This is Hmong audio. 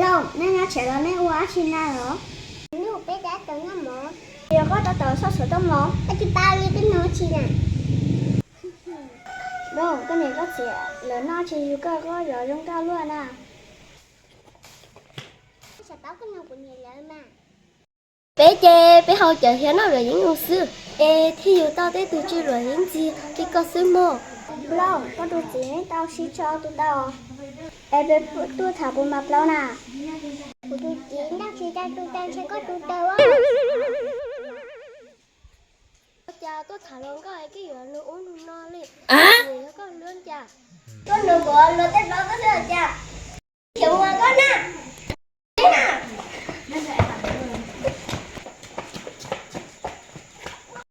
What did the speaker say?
Lauj, nej nyob tsev los nej ua dab tsi na los? Nws peb tab tom noj mov. Yog koj tab tom soj xov tooj mov, koj tsis paub li koj noj tsi na. Lauj, koj niam koj txiv lawv noj tsis yug koj, koj yuav zoo nkauj luaj na. Koj tsis paub koj noj kuv niam lawv mas. Peb ces peb haus cawv thiab noj luam yeeb mus xwb, es thiaj yug tau tej tus tsw luam yeeb ntxiag li koj xwb mog. Lauj, koj tus txiv tau sib tso tus tau, es peb tuaj tham puas mas plaub na? Kuv tus txiv ntaj tsis tau tus tau ntshe koj tus tau. Ua cas tuaj tham hluas nkauj es koj yuav luag ub luag no li? Nws yog koj hlub cas? Tuaj nrog kuv luag tej plaub koj xwb los cas?